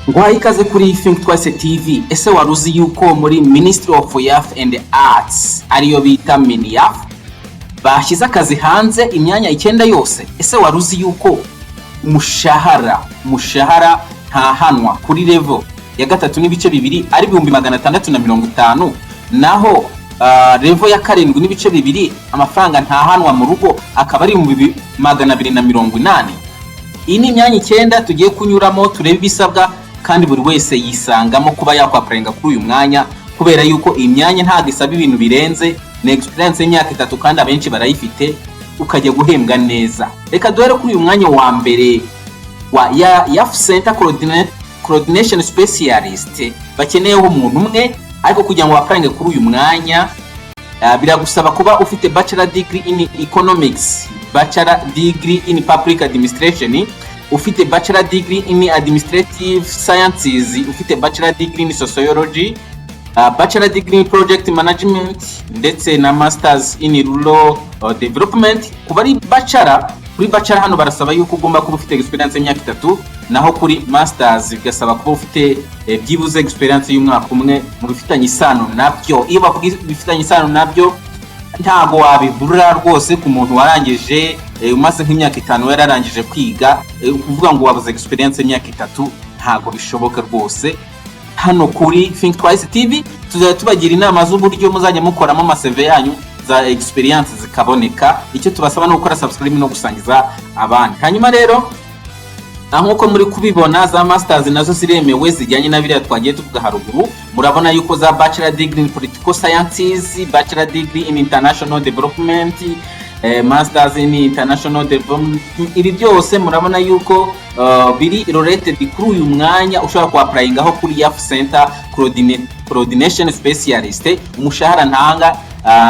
Nguhaye ikaze kuri Think Twice TV. Ese wari uzi yuko muri Ministry of Youth and Arts, ariyo bita MINIYAF, bashyize akazi hanze, imyanya icyenda yose? Ese wari uzi yuko umushahara ntahanwa kuri level ya 3.2 ari 650,000, naho level ya 7.2 amafaranga ntahanwa mu rugo akaba ari 280,000? Iyi ni imyanya icyenda tugiye kunyuramo, turebe ibisabwa, kandi buri wese yisangamo kuba yakwapplyinga kuri uyu mwanya, kubera yuko iyi myanya ntabwo isaba ibintu birenze. Ni experience y'imyaka 3, kandi abenshi barayifite, ukajya guhembwa neza. Reka duhere kuri uyu mwanya wa mbere wa ya Youth Center Coordination Specialist. Bakeneyeho umuntu umwe, ariko kugira ngo wapplyinge kuri uyu mwanya biragusaba kuba ufite bachelor degree in economics, bachelor degree in public administration, ufite bachelor degree in administrative sciences, ufite bachelor degree in sociology, bachelor degree in project management, ndetse na masters in rural development. Kuba ari bachelor, kuri bachelor hano barasaba yuko ugomba kuba ufite experience y'imyaka 3, naho kuri masters bigasaba kuba ufite byibuze experience y'umwaka umwe mu bifitanye isano nabyo. Iyo bavuga bifitanye isano nabyo, ntago wabibura rwose ku muntu warangije, umaze nk'imyaka 5 yararangije kwiga. Kuvuga ngo wabuze experience y'imyaka 3 ntago bishoboka rwose. Hano kuri Think Twice TV tuzajya tubagira inama z'uburyo muzajya mukoramo ama CV yanyu, za experience zikaboneka. Icyo tubasaba ni gukora subscribe no gusangiza abandi. Hanyuma rero, nk'uko muri kubibona, za masters nazo ziremewe zijyanye na biriya twagiye tuvuga haruguru. Murabona yuko za bachelor degree in political sciences, bachelor degree in international development, masters in international development, ibi byose murabona yuko biri related kuri uyu mwanya ushobora kuapplyingaho kuri Youth Center Coordination Specialist. Umushahara ntanga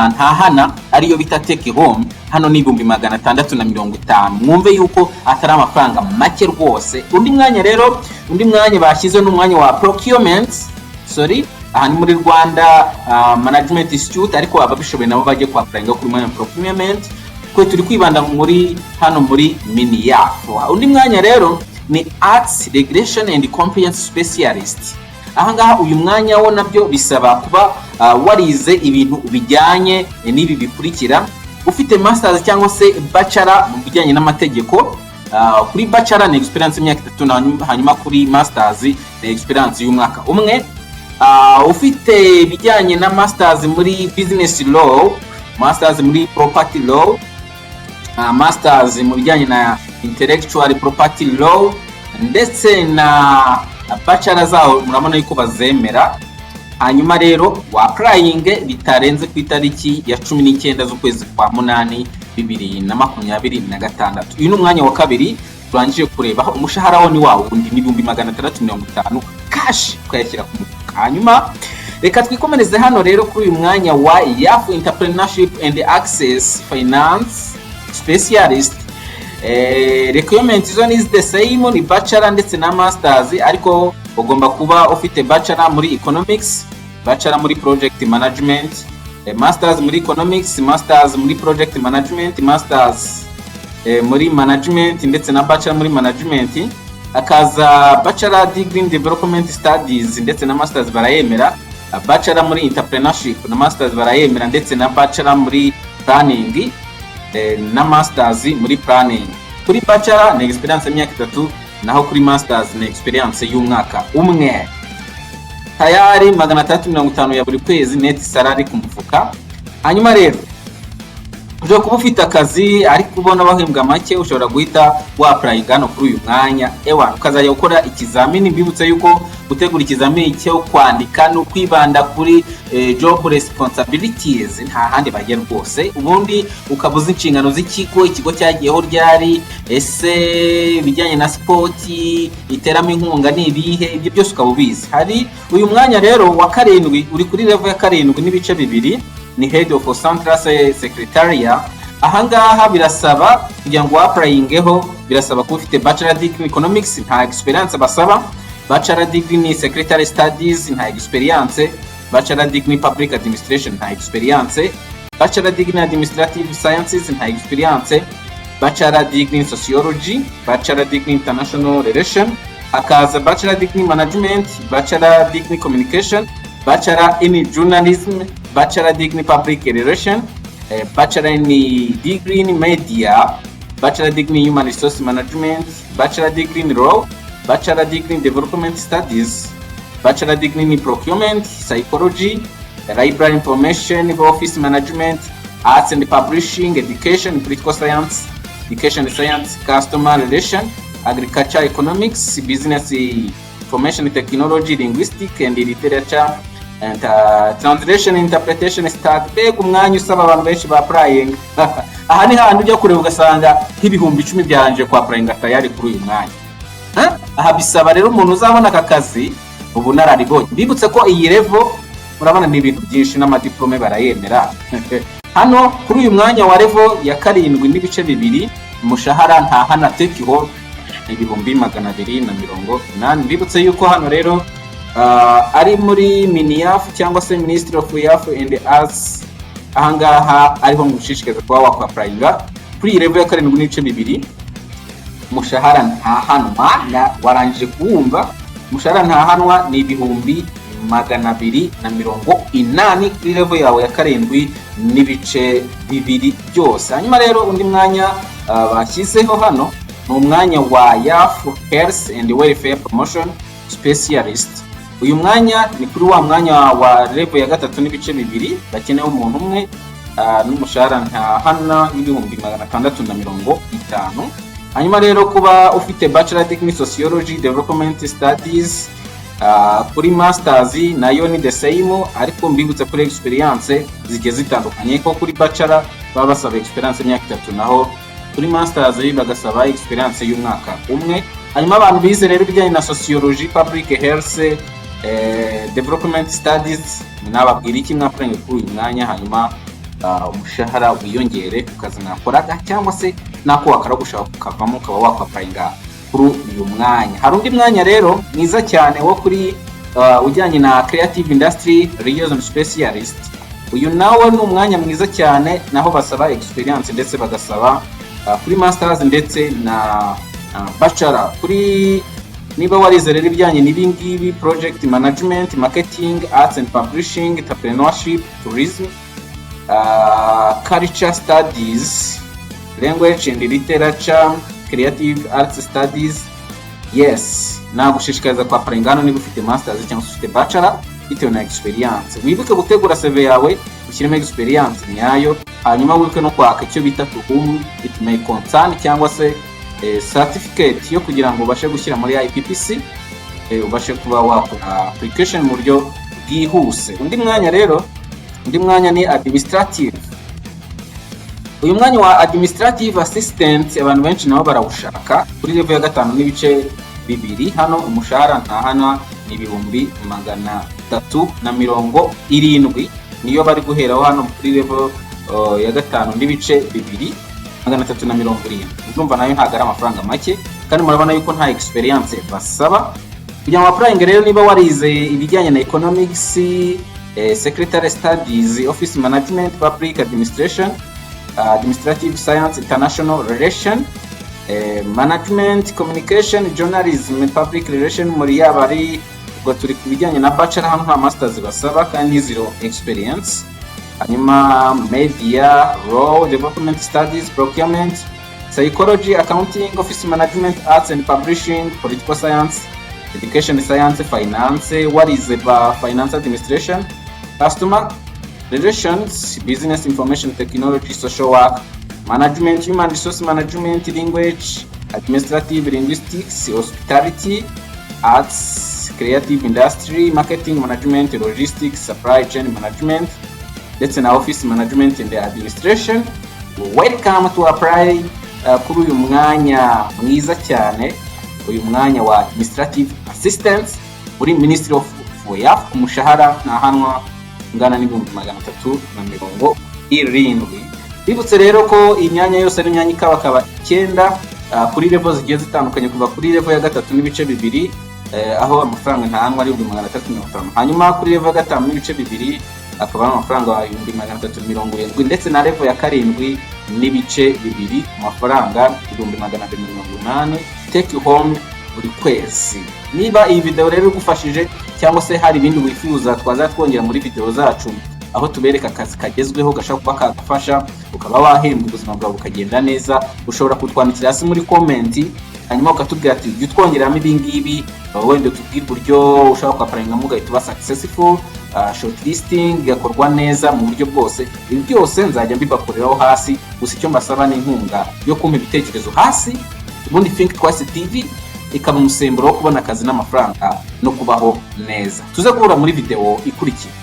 ntahana, ariyo bita take home, hano ni 650,000. Mwumve yuko atari amafaranga make rwose. Undi mwanya rero, undi mwanya bashyizeho ni umwanya wa procurement, sorry, aha ni muri Rwanda Management Institute, ariko ababishoboye nabo bajye kwapplyinga kuri mwanya wa procurement. Twe turi kwibanda muri hano muri MINIYAF. Undi mwanya rero ni Arts Regulation and Compliance Specialist. Ahangaha uyu mwanya wo nabyo bisaba kuba warize ibintu bijyanye n'ibi bikurikira: ufite masters cyangwa se bachelor mu bijyanye n'amategeko. Kuri bachelor ni experience y'imyaka 3, hanyuma kuri masters ni experience y'umwaka umwe. Ufite ibijyanye na masters muri business law, masters muri property law, masters mu bijyanye na intellectual property law, ndetse na bachelor zaho murabona yuko bazemera. Hanyuma rero wapplyinge bitarenze ku itariki ya 19 z'ukwezi kwa munani 2026. Uyu ni umwanya wa kabiri turangije kurebaho. Umushahara wo ni wa wundi, ni 650,000 cash, ukayashyira ku mufuka. Hanyuma reka twikomereze hano rero kuri uyu mwanya wa Youth Entrepreneurship and Access Finance Specialist. Requirement zo ni the same, ni bachelor ndetse na masters, ariko ugomba kuba ufite bachelor muri economics, bachelor muri project management, masters muri economics, masters muri project management, masters muri management, ndetse na bachelor muri management. Hakaza bachelor degree in development studies ndetse na masters barayemera, bachelor muri entrepreneurship na masters barayemera, ndetse na bachelor muri planning na masters muri planning. Kuri bachelor ni experience y'imyaka 3, naho kuri masters ni experience y'umwaka umwe. Tayari 650 ya buri kwezi net salary ku mufuka. Hanyuma rero ushobora kuba ufite akazi ariko ubona bahembwa make, ushobora guhita wapplyinga hano kuri uyu mwanya, ewa ukazajya gukora ikizamini. Mbibutse yuko gutegura ikizamini cyo kwandika no kwibanda kuri job responsibilities, nta handi bajya rwose. Ubundi ukaba uzi inshingano z'ikigo, ikigo cyagiyeho ryari, ese ibijyanye na sipoti iteramo inkunga ni ibihe, ibyo byose ukaba ubizi. Hari uyu mwanya rero wa karindwi, uri kuri level ya 7.2, ni head of central secretariat. Ahangaha birasaba, kugira ngo wapplyingeho, birasaba kuba ufite bachelor degree in economics, nta experience basaba, bachelor degree in secretary studies, nta experience, bachelor degree in public administration, nta experience, bachelor degree in administrative sciences, nta experience, bachelor degree in sociology, bachelor degree in international relation. Hakaza bachelor degree management, bachelor degree communication, bachelor in journalism, bachelor degree public relation, bachelor in degree in media, bachelor degree in human resource management, bachelor degree in law, bachelor degree in development studies, bachelor degree in procurement, psychology, library information, office management, arts and publishing, education, political science, education science, customer relation, agriculture economics, business information technology, linguistic and literature and translation, interpretation study. Mbega umwanya usaba abantu benshi ba applying! Aha ni handi ujya kureba ugasanga nk'ibihumbi 10 byarangije kwa applying tayari kuri uyu mwanya. Ha? Aha bisaba rero umuntu uzabona aka kazi ubunararibonye. Mbibutse ko iyi level murabona ni ibintu byinshi, n'amadiplome barayemera. Hano kuri uyu mwanya wa level ya 7.2, umushahara ntahana take home 280,000. Mbibutse yuko hano rero ari muri MINIYOUTH cyangwa se Ministry of Youth and Arts. Ahangaha ariho ngushishikariza kuba wakwapplyinga kuri iyi level ya 7.2. Umushahara ntahanwa warangije kuwumva, umushahara ntahanwa ni 280,000 kuri level yawe ya 7.2 byose. Hanyuma rero undi mwanya bashyizeho hano ni umwanya wa Youth Health and Welfare Promotion Specialist. Uyu mwanya ni kuri wa mwanya wa level ya 3.2, bakenewe umuntu umwe, n'umushahara ntahana n'650,000. Hanyuma rero kuba ufite bachelor degree sociology, development studies, kuri masters nayo ni the same. Ariko mbibutse kuri experience zigiye zitandukanye, ko kuri bachelor baba basaba experience y'imyaka 3, naho kuri masters bagasaba experience y'umwaka umwe. Hanyuma abantu bize rero ibijyanye na sociology, public health, development studies, nababwira iki? Mwapplyinga kuri uyu mwanya, hanyuma umushahara wiyongere ku kazi mwakoraga cyangwa se n'ako wakora gushaka kukavamo, ukaba wakwapplyinga kuri uyu mwanya. Hari undi mwanya rero mwiza cyane wo kuri ujyanye na creative industry liaison specialist. Uyu nawe ni umwanya mwiza cyane, naho basaba experience ndetse bagasaba kuri masters ndetse na bachelor. Kuri niba warize rero ibijyanye n'ibi ngibi: project management, marketing, arts and publishing, entrepreneurship, tourism, culture studies, language and literature, creative arts studies, yes, nagushishikariza kwapplyinga hano niba ufite masters cyangwa se ufite bachelor bitewe na experience. Wibuke gutegura CV yawe, ushyiremo experience nyayo, hanyuma wibuke no kwaka icyo bita "to whom it may concern" cyangwa se certificate yo kugira ngo ubashe gushyira muri IPPC, ubashe kuba wakora application mu buryo bwihuse. Undi mwanya rero, undi mwanya ni administrative. Uyu mwanya wa administrative assistant abantu benshi nabo barawushaka kuri level ya 5.2. Hano umushahara ntahana ni 370,000, niyo bari guheraho hano kuri level ya 5.2, 370. Ndumva nayo ntabwo ari amafaranga make, kandi murabona yuko nta experience basaba kugira ngo applying. Rero niba warize ibijyanye na economics, secretary studies, office management, public administration, administrative science, international relation, management, communication, journalism, public relation, muri yaba ari ubwo turi ku bijyanye na bachelor, hano nta masters basaba kandi zero experience. Hanyuma media, law, development studies, procurement, psychology, accounting, office management, arts and publishing, political science, education science, finance, warize ba finance administration, customer relations, business information technology, social work, management, human resource management, language, administrative linguistics, hospitality, arts, creative industry, marketing management, logistics, supply chain management, ndetse na office management and administration, welcome to apply kuri uyu mwanya mwiza cyane, uyu mwanya wa administrative assistance muri Ministry of Youth, ku mushahara ntahanwa ungana n'370,000. Bibutse rero ko imyanya yose ari imyanya ikabakaba 9, kuri level zigiye zitandukanye, kuva kuri level ya 3.2, aho amafaranga ntahanwa ari 350,000, hanyuma kuri level ya 5.2 akaba ari amafaranga 370,000, ndetse na level ya 7.2 ku mafaranga 280,000 take home. buri kwezi. Niba iyi video rero igufashije, cyangwa se hari ibindi wifuza twaza twongera muri video zacu, aho tubereka akazi kagezweho gashobora kuba kagufasha ukaba wahembwa, ubuzima bwawe bukagenda neza, ushobora kutwandikira hasi muri comment, hanyuma ukatubwira ati: "Jya utwongeramo ibi ngibi, wenda utubwire uburyo ushobora kwapplyingamo ugahita uba successful, shortlisting igakorwa neza mu buryo bwose." Ibi byose nzajya mbibakoreraho hasi. Gusa icyo mbasaba ni inkunga yo kumpa ibitekerezo hasi, ubundi Think Twice TV ikaba umusemburo wo kubona akazi n'amafaranga no kubaho neza. Tuze guhura muri video ikurikira.